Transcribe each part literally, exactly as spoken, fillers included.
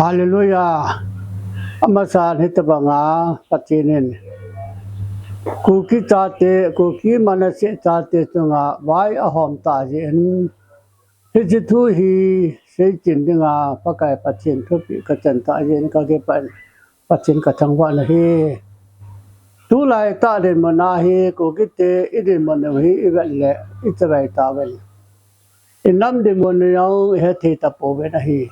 Hallelujah. Amasan hitabanga Pathen in Kuki chate, Kuki Manasseh chate chunga vai ahom tah jeh in, hiche thu hi seichen dinga Pakai Pathen thupeh kachan tah jeh in kakipah in Pathen kathangvah in ahi. Tulai tah dinmun a hi Kukite idinmun u hi ivet le ichavai tauvin, inam dinmun u jong ihethei tapouvin ahi.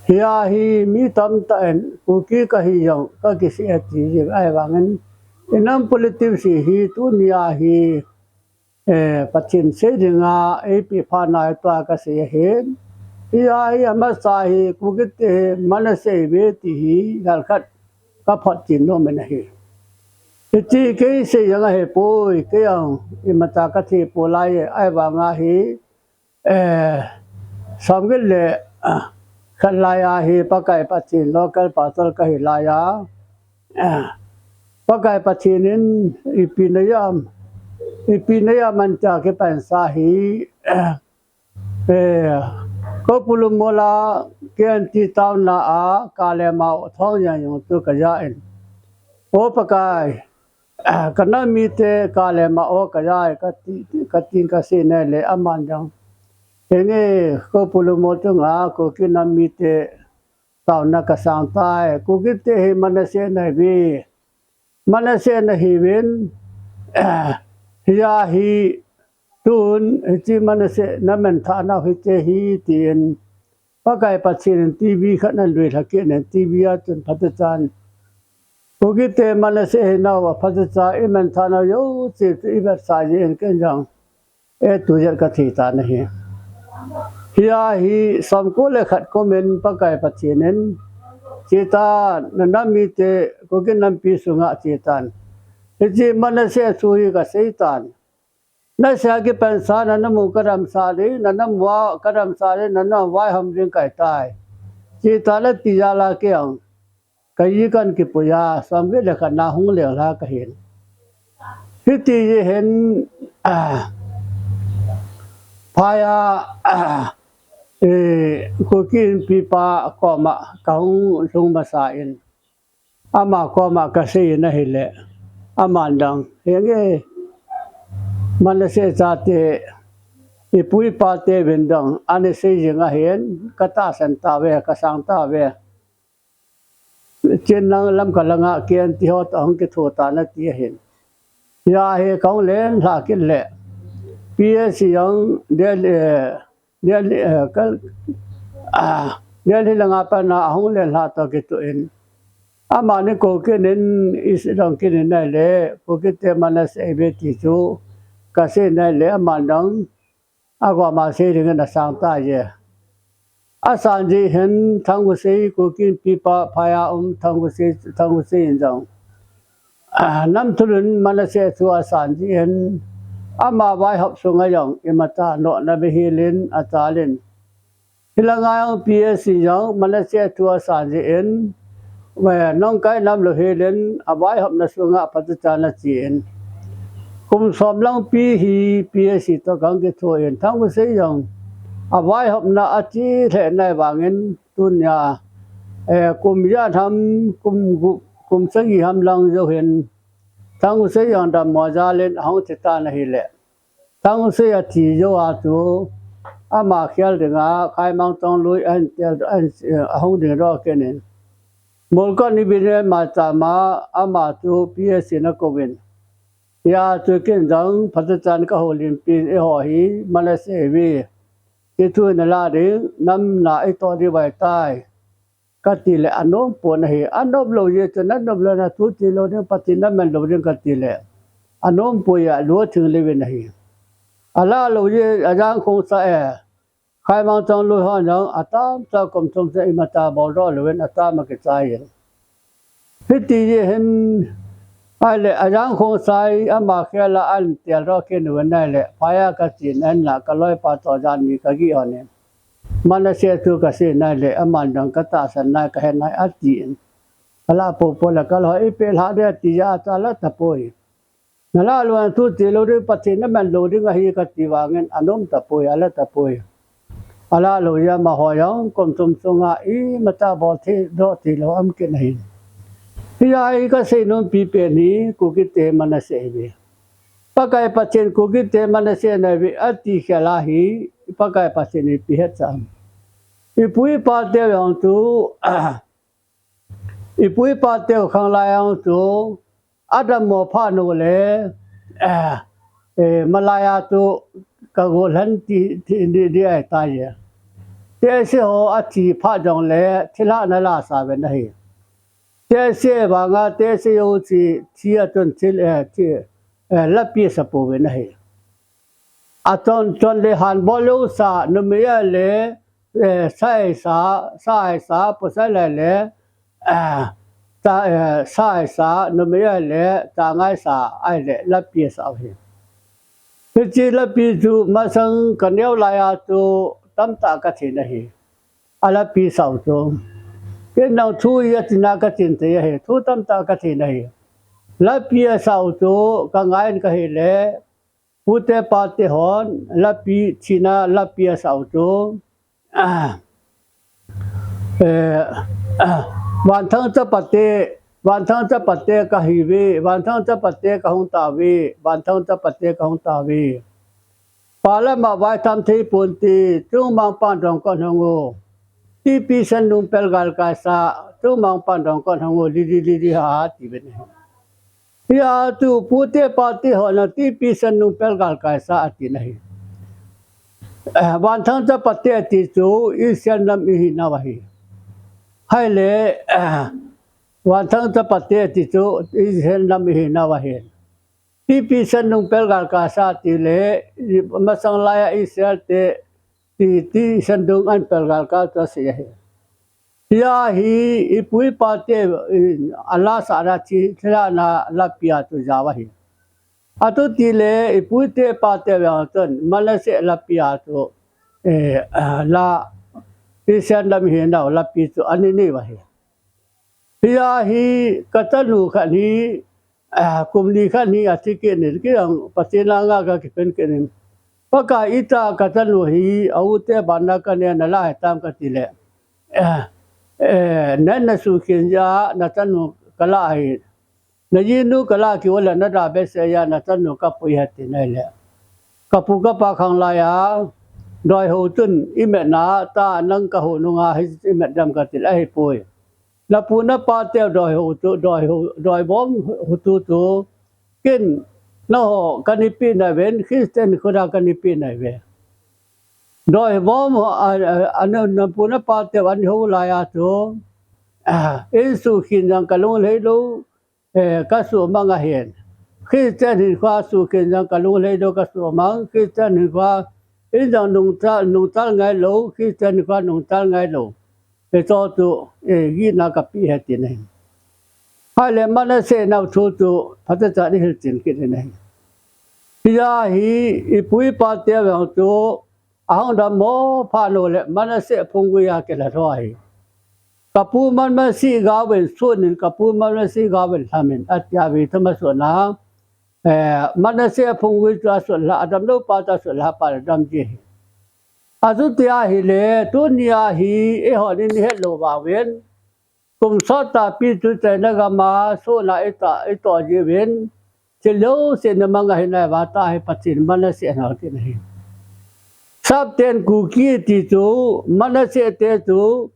Hia hi mi tamtah in Kuki kahi jong kakisei e ti jing ahivangin, inam politics hi tunia hi, eh, Pathen sei dinga eipeh phat nai tua kasei ahin. Hia hi amasa hi Kukite hi Manasseh ihiuve ti hi lhalkhat kaphotchen nomin ahi. Hiche kei sei jong ahipoi, kei jong imacha kathei poi lai e, ahivanga hi, eh, somget le, ah, khat laiya hi Pakai Pathen local pastor kahi laiya, ah, Pakai Pathen in ipi neiya, ipi neiya man tia kipansa hi, eh, Koupulu mola K N T town na a Kalema thong jeng jong chu kaja in, O Pakai, kanam mite Kalema o kaja e kati, katin kasei nai le aman jong, henge Koupulu mo chunga Kuki nam mite taona kasang tai, Kukite hi Manasseh nahiuve, Manasseh nahiuvin, hia hi tun hiche Manasseh namanthah nau hiche hi tin, Pakai Pathen in T V khat ana luilha kit in, T V a chun phatechan, Kukite Manasseh hinau a phatecha imanthah nau jouse chu ivetsah jeh in ken jong A to Z kathei tan ahi. Hia hi somko le khat kumin Pakai Pathen in, chetan, nanam mite Kuki nampi sunga chetan, hiche Manasseh thu hi kasei tan, nasei a kipansa, nanam u kadamsah ding, nanam u kadamsah ding, nanam vaihom ding kahitai, chetan ati jal a kei jong kaji kan kipuiya, somget le khat na hung lenglha kahin. Hiti jeh hin, ah, phaiya, ah, eh, Kuki Inpipa koma kahung lhung masa in, ama koma kasei in ahile, aman jong, henge, Manasseh chate, ipu ipa teuvin jong ana sei jing ahin, katahsan tauve, kasang tauve. Chen lang Lamka langa K N T ho toh hung kitho tan ati ahin. Hia hi kahung lenglha kit le, P S C jong Delhi, eh, Delhi, eh, ka, ah, Delhi langa pat na ahung lenglha toh kitoh in, amani kou kit in, isi dong kit in ahile, Kukite Manasseh ihiuve ti chu kasei in ahile, aman jong agoma sei dingin asang tai e. Asan jeh hin Thangkhosei, Kuki Inpipa phaiya um Thangkhosei, Thangkhosei in jong, ah, Namthulun Manasseh thu asan jeh hin, ama vaihop sunga jong imacha nohna bihil in achal in, hilanga jong P S C jong Manasseh thu asan jeh in, eh, Nongkai nam louhel in avaihopna sunga phatechan ache in, kum som lang pi hi P S C toh kahung kitho in, Thangkhosei jong avaihopna ache lheh nai vangin, tunia, eh, kum ijat ham, kum gup, kum sagi ham lang jou hin, Thangkhosei jong dammo jal in ahung thi tan ahile, Thangkhosei athi jou a chu, ama khel dinga Khaimang Chongloi ahin tel, ahin, eh, ahung ding doh kit in, Molkot ni bin in maicham a, ama chu P S C in akouvin, hia chu ken jong phatechan kahoulimpi in, eiho hi Manasseh ihiuve, hiche thu hi nalah ding, nam na itoh diu ahitai, kati le anom pon ahi. Anom lou jeh chun, anom lou na thu ti lou ding, Pathen naman lou ding kati le, anom poi, alu athing lheh uvin ahi. Alah lou jeh, ajang khongsa e, Khaimang Chongloi hon jong atamcha kum thum cha imacha boldoh louvin atam akichai in. Hiti jeh hin, ahile, ajang khongsa hi ama khel a ahin tel doh kit uvin ahile, phaiya kache in ahinla kaloipa toh jan ni kagih hon in, Manasseh thu kasei in ahile, aman jong katahsan nai, kahe nai atin, kalah poupou le kaloi ipeh lhah ding ati jeh a chu alah tapoi. Nalah lou a thu ti lou ding, Pathen naman lou ding ahi kati vangin anom tapoi, alah tapoi. Alah lou jeh a amaho jong kum thum sunga imatah bol thei doh thei lou aum kit ahi. Hijeh a hi kasei nom pipen hi Kukite Manasseh ahiuve. Pakai Pathen Kukite Manasseh ahiuve ati khel a hi Pakai Pathen in ipi hetsa ham. Ipu ipa teu jong chu ipu ipa teu khanglai jong chu adammo phat uleh, eh, eh, malai a chu kagol hen ti, ti, ti, ti ahitai. Tehse ho athi phat jongleh thilha ana lasa uvin ahi. Tehse vanga tehse jouse thi a chun thil, eh, thi, eh, lapi asa pouvin ahi. Achon chon le hanbol jousa, numei ahileh, eh, sa aisa, sa aisa, pasal ahileh, eh, cha, eh, sa aisa, numei ahileh, cha ngaisa, ahileh lapi asa uve. Hiche lapi chu masang kaneo laiya chu tamtah kathei nahi. Alapi asau chu. Ken nang thu hi atina kathei nahi. Thu tamtah kathei nahi. Lapi asau chu kangai kahileh, pute pate hon lapi thina lapi asau chu, ah, eh, ah, vanthang chapate, vanthang chapate kahiuve, vanthang chapate kahung tauve, vanthang chapate kahung tauve. Palam a vaitham thei ponte, chungmang pandong kon hong o. Tipi sennung pel galkai sa, chungmang pandong kon hong o, lili lili ha ha tiuvin ahi. Hia tu pute pate hon tipi sennung pel galkai sa atin ahi. Eh, vanthang chapate ati chu Israel nam ihinau ahi. Ahileh, eh, vanthang chapate ati chu Israel nam ihinau ahi. Tipi sennung pel galkai sa tileh, masang laiya Israel te, ti, ti sennung an pel galkai chu asei ahi. Hia hi, ipu ipa te, i, alasa a thi, thilha ana lapi a chu ajao ahi. Atu tileh, ipu ipa te vang chun, Manasseh lapi a chu, eh, la, Israel nam ihinau lapi chu ana nei u ahi. Hia hi kachanu khat hi, ah, kum ni khat hi athi kit in, kei jong Pathen langa kakiphin kit in. Pakai ita kachanu hi, a u te ban a kaneh nalai tam katileh. Eh, eh, nang nasuhkhen jeh a, nachanu kalah ahi. Najinu kalah kit uleh nada behseh jeh a, nachanu kapui ahi atin ahileh. Kapu kapa khanglai a, doi ho chun imet na, ta nang kahou nunga hi imet dem katileh ahipoi. Napu napa teu doi ho chu, doi ho, doi bom ho chu chu. Ken, nangho kanipeh nauvin, Christian khuda kanipeh nauve. Doi bom, a, a, a, na, napu napa teu ana hou laiya chu, ah, in suhkhen jong kalung lhai lou, eh, kasuhmang ahin. Christian hinkhoa suhkhen jong kalung lhai lou kasuhmang, Christian hinkhoa in jong nungchal, nungchal ngai lou, Christian hinkhoa nungchal ngai lou. Hiche chu, eh, gihna kapeh ahi atin ahi. Ahileh Manasseh nao thu chu, phatechan ihil chen kit in ahi. Hia hi, ipu ipa te vang chu, ahung dammo phat uleh, Manasseh phunggui a kilha lhon ahi. Kapu Manasseh gaovin sun in, kapu Manasseh gaovin lham in, ati a ve thum asun a, eh, Manasseh phunggui chu asut lha, adamlou pa chu asut lha pa le adam ji ahi. Achuti ahileh, tunia hi, eihon ihet lou vang uvin, kum sot tapi chu China gam a, sun a ita, ito jiuvin, thil jouse ana mang ahi nai vang, tua hi Pathen Manasseh ana hol kit ahi. Sapten Kuki ti chu, Manasseh te chu,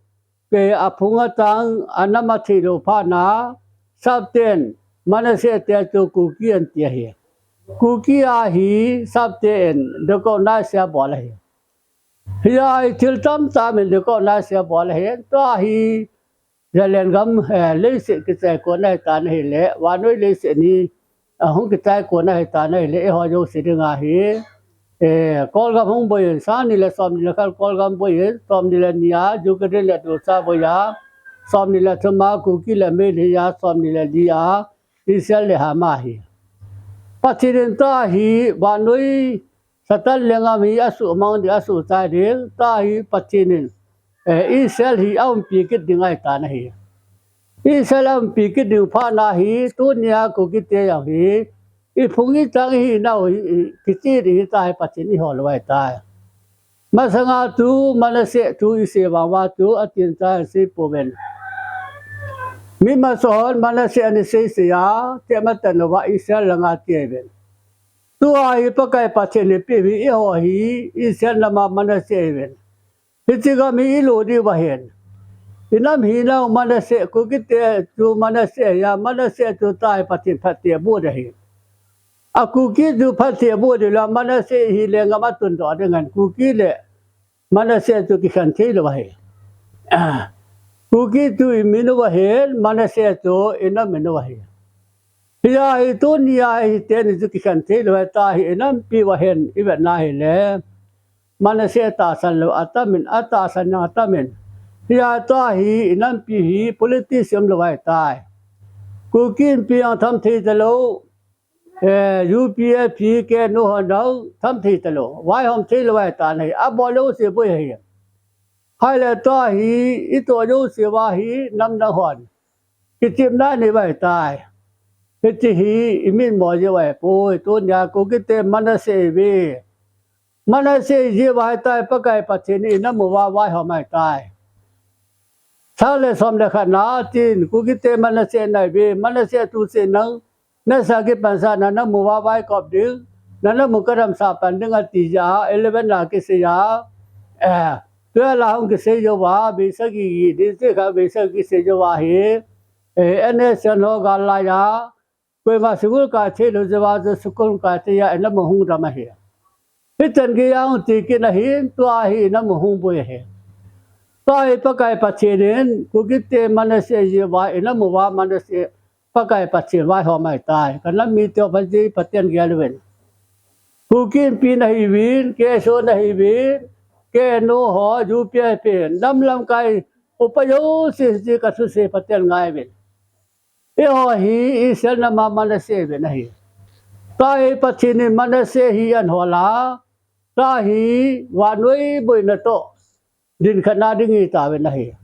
Kei aphung atang anam athei lou phat na, Sapten Manasseh te chu Kuki anti ahi. Kuki a hi Sapten recognize abol ahi. Hia hi thil tamtah in recognize abol ahi. Tua hi Zalen gam, eh, leiset kichai kon ahitan ahileh, vannoi leiset ni ahung kichai kon ahitan ahileh, eiho jouse dinga hi, eh, Kolgam hung boi in, sang ni le som ni le khat Kolgam boi in, som ni le ni a Ukraine le Russia boi a, som ni le thum a Kuki le Meitei a, som ni le li a Israel le Hamas hi. Pathen in tua hi vannoi Satan lenggam hi asuhmang ding, asuhchai ding, tua hi Pathen in, eh, Israel hi aumpi kit ding ahitan ahi. Israel aumpi kit ding phat na hi, tunia Kukite jong hi, iphung itang ihinau hi, i, kichai ding ahitai, Pathen in eihol u ahitai. Masanga tu Manasseh tu isei vang uva tu atin cha isei pouvin. Mi masa hon Manasseh ana seisei a, themcha tah uva Israel langa atiuvin. Tua hi Pakai Pathen in eipeh hi eiho hi Israel nama Manasseh ahiuvin. Hiche gam hi ilut diu ahin. Inam hina Manasseh, Kukite chu Manasseh ahi a, Manasseh chu tua hi Pathen phatthei aboh ahi. A Kuki chu phatthei aboh ding le Manasseh hi lenggam atundoh ding ahin, Kuki le Manasseh chu kikhen thei lou ahi. Kuki chu imin u ahin, Manasseh chu inam min u ahi. Hijeh a hi tunia hi teni chu kikhen thei lou ahi, tua hi inampi u ahin, ivet na hile. Manasseh tahsan lou atamin, atahsan jong atamin. Hijeh a tua hi inampi hi politics umlou ahitai. Kuki Inpi jong tham thei talou, eh, U P F hi K N O hon jong tham thei talou. Vaihom thei lou ahitan ahi. Abol jouse boi ahi. Ahile tua hi itoh jouse uva hi namdang hon kichepna anei u ahitai. Hiche hi imitmo jeh u ahipoi, tunia Kukite Manasseh ihiuve. Manasseh ihi jeh uva ahitai, Pakai Pathen in inam uva vaihom ahitai. Sang le som le khat na tin, Kukite Manasseh nahiuve, Manasseh thusei nang, nasei kipansah, nanam uva vaikop ding, nanam u kadamsah pan ding ati jeh a, eleven a kisei a, eh, twelve a hung kisei jou uva, vei sagi ding ti kha, vei sagi kisei jou uva hi, eh, N S N ho gal laiya, koima school kai thei lou jeh uva chu school kai thei a, inam u hung dam ahi. Hichan gei a hung ti kit ahin, tua hi inam u hung boi ahi. Tua hi Pakai Pathen in, Kukite Manasseh ihi jeh uva, inam uva Manasseh, Pakai Pathen vaihom ahitai. Kanam mite ho, Pathen, Pathen gel uvin. Kuki Inpi nahiuvin, K S O nahiuvin, K N O ho, U P F hi, nam lamkai upa jouse, hiche kathusei Pathen ngai uvin. Eiho hi Israel nama Manasseh ihiuvin ahi. Tua hi Pathen in Manasseh hi ahin hol a, tua hi vannoi boina toh dinkhatna ding ahitauvin ahi.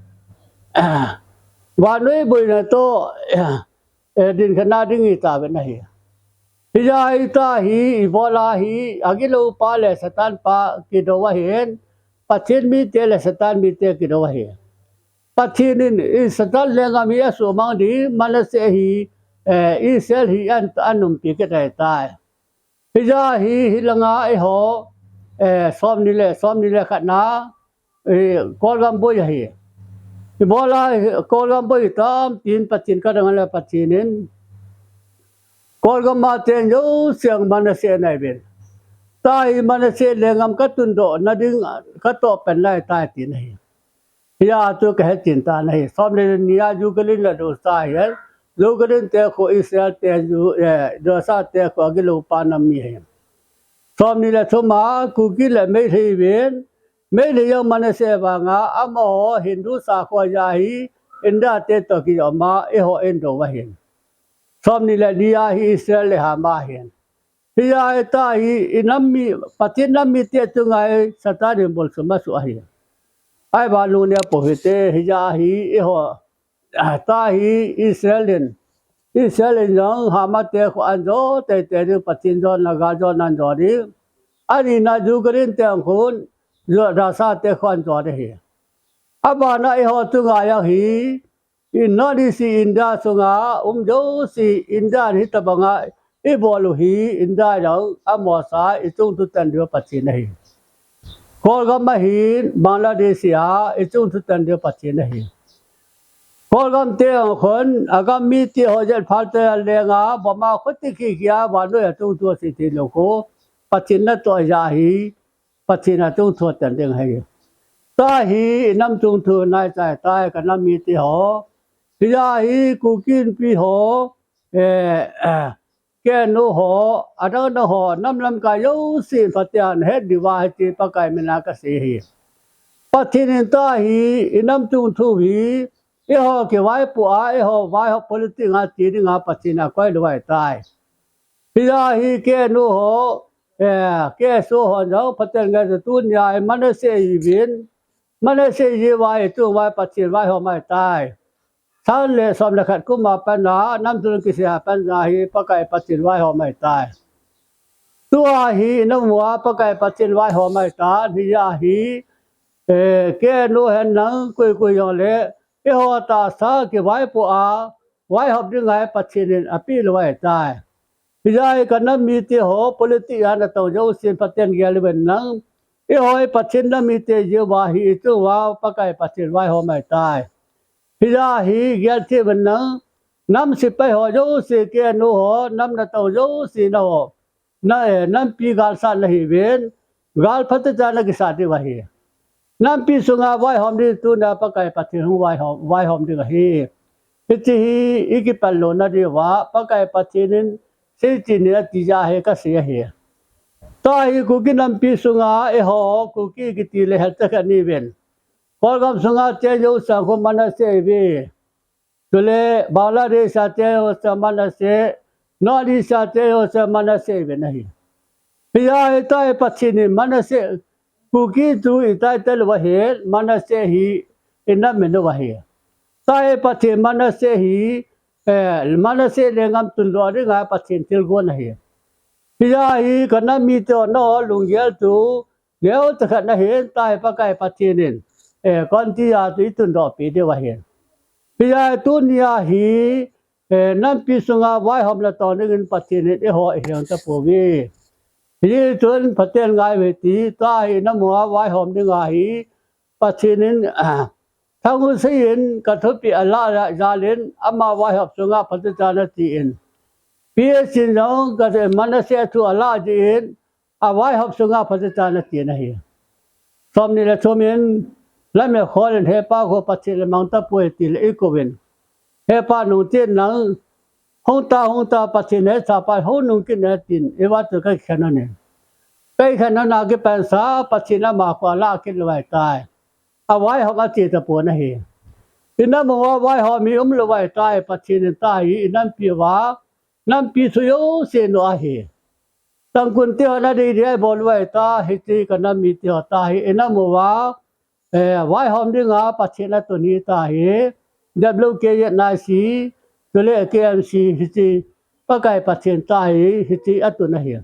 Vannoi boina toh, eh, dinkhatna ding ahitauvin ahi. Hijeh a hi tua hi ibol a hi agilou pa le Satan pa kidou ahin, Pathen mite le Satan mite kidou ahi. Pathen in, i Satan lenggam hi asuhmang ding, Manasseh hi, eh, Israel hi ahin, ahin umpi kit ahitai. Hijeh a hi, hilanga eiho, eh, somni le, somni le khat na, eh, Kolgam boi ahi. Ibol a, Kolgam boi tamtah in Pathen kadong le Pathen in, Kolgam a ten jouse Manasseh nahiuvin. Tua hi Manasseh lenggam katundohna ding, katoh pen lai tai tina ahi. Hijeh a chu kahet chen tan ahi. Somni le ni a Ukraine le Russia ahi. Ukraine te khu Israel te, Ju-, eh, Russia te khu agilou pa nam mi ahi. Somni le thum a Kuki le Meitei ihiuvin, Meitei jong Manasseh vanga, amaho Hindu sakho ahi a hi, India te toh kijopma, eiho Indo ahin. Somni le ni a hi Israel le Hamas ahin. Hijeh a hi tua hi inam mi, Pathen nam mite chunga hi Satan in bolsum asoh ahi. Ahivang lungneo pou hite, hijeh a hi eiho, tua hi Israel in, Israel in jong Hamas te khu ahin jo teitei ding, Pathen jona, Gaza jona ahin jo ding. Ani na Ukraine te khun, Russia te khu ahin jo ding ahi. Abana eiho chunga jong hi, i North East India sunga um jouse India in hitobanga ibol u hi India jong amosa, ichung thutan diu Pathen ahi. Kolgam ahin, Bangladesh a ichung thutan diu Pathen ahi. Kolgam te khun, agam mite ho jet fighter lenga, bomb a khuti khi khi a, vannoi a chungthu asei thei lou khu, Pathen natoh jeh a hi, Pathen a chungthu atan ding ahi. Tua hi inam chungthu nai chai tai, kanam mite ho. Hijeh a hi Kuki Inpi ho, eh, eh, K N O ho, adang dang ho, nam lamkai jouse Pathen in het diuva hiche Pakai min a kasei ahi. Pathen in tua hi inam chungthu hi, eiho kivaipoh a, eiho vaihom politics a ti dinga Pathen in akoi lou ahitai. Hijeh a hi K N O ho, eh, K S O ho jong Pathen ngai chu tunia hi Manasseh ihiuvin, Manasseh ihi uva hi tu uva Pathen vaihom ahitai. Sang le som le khat kum a pat a, namtun kisih a pat a hi Pakai Pathen vaihom ahitai. Tua hi namu a Pakai Pathen vaihom ahitan, hijeh a hi, eh, K N O hen lang koi koi jongle, eiho tahsa kivaipoh a, vaihom dinga hi Pathen in apeh lou ahitai. Hijeh a hi kanam mite ho, politics a natong jousen phaten gel uvin lang, eiho hi Pathen nam mite jeh uva hi ichung uva Pakai Pathen vaihom ahitai. Hijeh a hi gel thei uvin lang, nam sepai ho jouse, K N O ho, nam natong jouse naho, na, eh, nampi galsat nahiuvin, gal phatecha nakisat diu ahi. Nampi sunga vaihom ding tunia Pakai Pathen hung vaihom, vaihom ding ahi. Hiche hi ikipan louna diuva Pakai Pathen in seichen in ati jeh a hi kasei ahi. Tua hi Kuki nampi sunga eiho Kuki kiti le helcha khat nahiuvin. Kolgam sunga cheng jouse khu Manasseh ihiuve. Chule Bangladesh a cheng jouse Manasseh, North East a cheng jouse Manasseh ihiuvin ahi. Hijeh a hi tua hi Pathen in Manasseh, Kuki chu iti tah lou ahin, Manasseh hi inam min uva ahi. Tua hi Pathen Manasseh hi, eh, Manasseh lenggam tundoh dinga Pathen thilgon ahi. Hijeh a hi kanam mite ho naho lunggel chu neocha khat nahin, tua hi Pakai Pathen in, eh, County a chu itundoh peh diu ahin. Hijeh a hi tunia hi, eh, nampi sunga vaihom natong dingin Pathen in eiho eiheng tapouve. Hichun phaten ngai uve ti, tua hi namu a vaihom dinga hi Pathen in, ah, thangusei in kathupeh alah jal in ama vaihom sunga phatecha natin. P S in jong ka Manasseh thu alah jeh in, avaihom sunga phatecha natin ahi. Somni le thum in, lamia khol in, He Pa, kho Pathen le mang tapoi ti le ikou vin. He Pa, nungtin nang, hung ta, hung ta, Pathen hetsahpa hung nung kit in tin, eiva chu kakhen ahi. Kakhen a kipansa, Pathen ama kho alah kit lou ahitai. Avaihom ache tapon ahi. Inamu a vaihom hi umlou ahitai, Pathen in tua hi inampi uva, nampi chu jouse no ahi. Tangkhul te hon adei dei a ibol uva ahitai, hiche kanam mite ho tua hi inamu uva, eh, vaihom dinga Pathen atun hi tua hi, W K Z N I C, chule K M C hiche, Pakai Pathen tua hi, hiche atun ahi.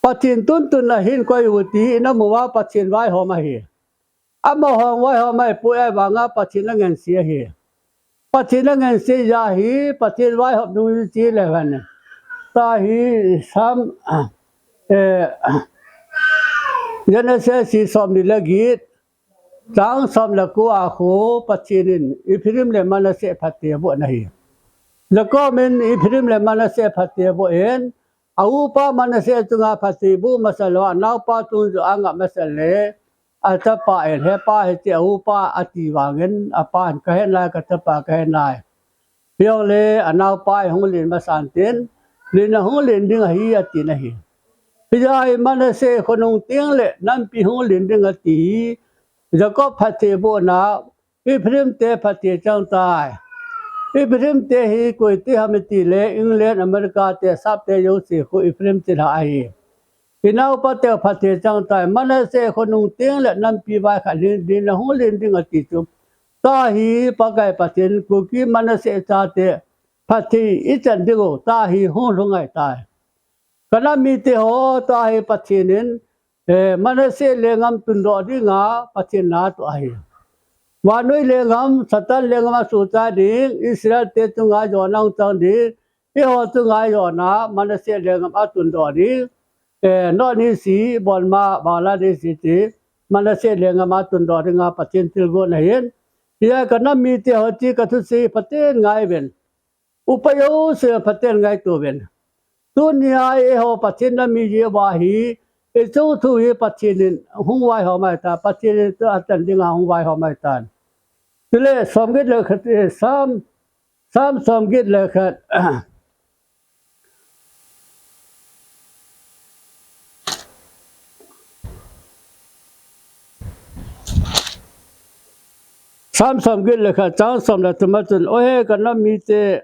Pathen tuntun a hin koi u ti, inamu uva Pathen vaihom ahi. Amahon vaihom ahipoi, ahivanga Pathen angense ahi. Pathen angense jeh a hi, Pathen vaihom nung ichi le hen. Tua hi Sam, eh, Genesis hi somni le get, chang som le ko a khu Pathen in Ephraim le Manasseh phatthei aboh ahi. Jacob in Ephraim le Manasseh phatthei aboh in, a upa Manasseh chunga phatthei aboh masa lou, a naopa chung joh a angah masa le, a chapa in, He pa, hiche a upa ati vangin, a pa in, Kahen nai, ka chapa kahen nai. Hijongle, a naopa in hung len masan tin, len a hung len ding ahi, atin ahi. Hijeh a hi Manasseh khonung teng le nampi hung len ding ati hi, Jacob phatthei abohna, Ephraim te phatthei achang tai. Ephraim te hi koi te ham iti le, England, America te, sap te jouse khu Ephraim chilhah ahi. Inaopa te phatthei achang tai. Manasseh khonung teng le nampi vai khat len, len a hung len ding ati chu. Tua hi Pakai Pathen Kuki Manasseh chate phatthei ichan ding u, tua hi hung lhung ahitai. Kanam mite ho, tua hi Pathen in, eh, Manasseh lenggam tundoh dinga Pathen in atoh ahi. Vannoi lenggam, Satan lenggam asuhchai ding, Israel te chunga jona ahung chang ding, eiho chunga jona, Manasseh lenggam atundoh ding, eh, North East, Burma, Bangladesh ti, Manasseh lenggam atundoh dinga Pathen thilgon ahin. Hijeh a kanam mite ho, hiche kathusei phaten ngai uvin. Upa jouse phaten ngaito uvin. Tunia eiho Pathen nam mi jeh uva hi, ichung thu hi Pathen in hung vaihom ahitai, Pathen in tua chan dinga hung vaihom ahitai. Chule, som get le khat, eh, Sam, Sam som get le khat. Sam som get le khat, chang som le thum a chun, O he kanam mite,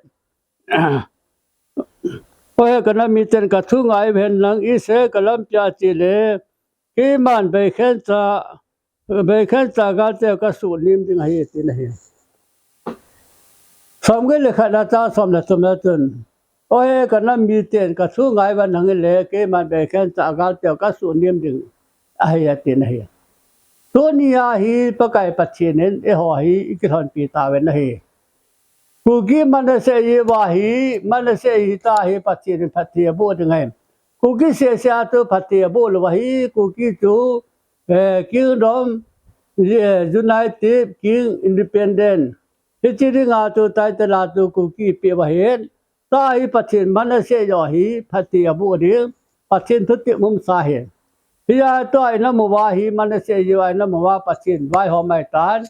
O he kanam miten kathu ngai uhen lang, Israel kalampi a che le, keiman beikhen cha, beikhen cha galte kasuh nim ding ahi, tin ahi. Som get le khat a chang som le thum a chun, Oi, ka nam miten ka thu ngai va nang le, keiman be khen cha gal teo ka su nim ding ahi, ati na hi. Tuni a hi Pakai Pathen in eiho hi i kilhonpi ta ve na hi. Kuki Manasseh i va hi, Manasseh hi ta hi Pathen in phatthei a bu ding ahi. Kuki seh seh a tu phatthei a bu lo va hi, Kuki tu, eh, Kingdom, eh, United King Independent. Hichi ding a tu title a tu Kuki pe va hin. Ta hi Pathen Manasseh jo hi phatthei a bu ding, Pathen thutep mum sa hi. Hi a to ai na mu va hi Manasseh jo ai na mu va Pathen vaihom ai tan,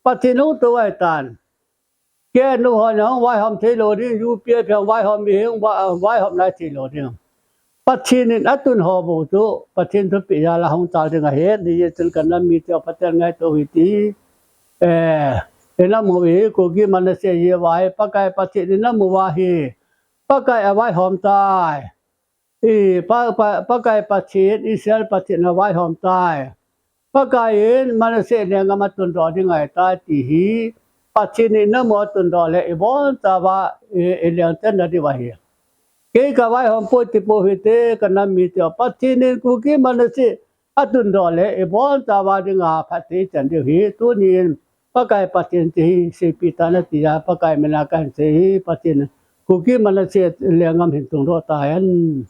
Pathen hung to ai tan. Ke nu ho na hung vaihom thei lo ding, U P F hung vaihom mi hung va-, vaihom nai thei lo ding. Pathen in atun ho bu tu, Pathen thupeh jal a hung tal ding ahi, ni ye til ka nam mite u phaten ngai to hi ti. Eh, i nam u hi, Kuki Manasseh i va hi, Pakai Pathen i nam u va hi, Pakai a vaihom tai. I, pa, pa, Pakai Pathen, Israel Pathen a vaihom tai. Pakai in Manasseh lenggam atun doh ding ahi tai ti hi, Pathen in i nam u atun doh le, i bon cha va, i, i leng ten na di va hi. Kei ka vaihom poi ti po hi te, ka nam mite u. Pathen in Kuki Manasseh atun doh le, i bon cha va ding a phatthei chan diu hi, tuni in Pakai Pathen ti hi, seipi ta na ti a, Pakai min a ka hin sei hi, Pathen Kuki Manasseh lenggam hin tung doh ta hen.